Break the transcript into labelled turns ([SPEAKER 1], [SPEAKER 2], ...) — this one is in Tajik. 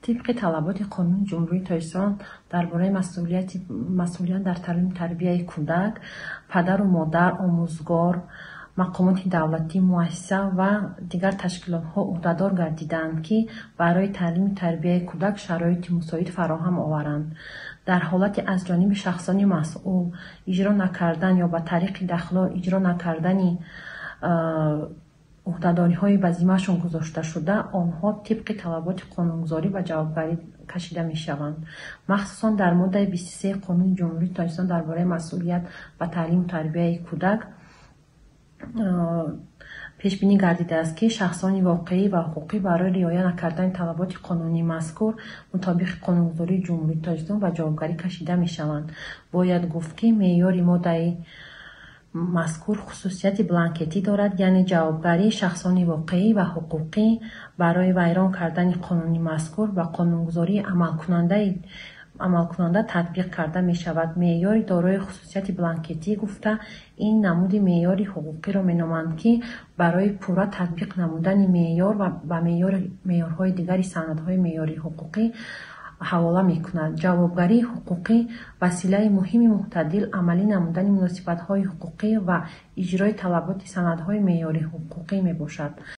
[SPEAKER 1] Тибқи талаботи Қонуни Ҷумҳурии Тоҷикистон дар бораи масъулият дар таълиму тарбияи кӯдак, падару модар, омӯзгор, мақомоти давлатӣ, муассиса ва дигар ташкилотҳо ӯҳдадор гардидаанд, ки барои таълиму тарбияи кӯдак шароити мусоид фароҳам оваранд. Дар ҳолати аз ҷониби шахсони масъул иҷро накардан ё ба тариқи дахлдор иҷро накардани ӯҳдадориҳои ба зиммаашон гузошташуда, онҳо тибқи талаботи қонунгузорӣ ба ҷавобгарӣ кашида мешаванд. Махсусан, дар моддаи 23 Қонуни Ҷумҳурии Тоҷикистон дар бораи масъулият ба таълиму тарбияи кӯдак пешбинӣ гардидааст, ки шахсони воқеӣ ва ҳуқуқӣ барои риоя накардани талаботи қонунии мазкур мутобиқи қонунгузории Ҷумҳурии Тоҷикистон ба ҷавобгарӣ кашида мешаванд. Бояд гуфт, ки меъёри моддаи мазкур хусусияти бланкетӣ дорад, яъне ҷавобгарии шахсони воқеӣ ва ҳуқуқӣ барои вайрон кардани қонуни мазкур ба қонунгузории амалкунанда татбиқ карда мешавад. Меъёри дорои хусусияти бланкетӣ гуфта, ин намуди меъёри ҳуқуқиро меноманд, ки барои пурра татбиқ намудани меъёр ба меъёрҳои дигари санадҳои меъёрии ҳуқуқӣ ҳавола мекунад. Ҷавобгарии ҳуқуқӣ василаи муҳими мӯътадил амалӣ намудани муносибатҳои ҳуқуқӣ ва иҷрои талаботи санадҳои меъёрии ҳуқуқӣ мебошад.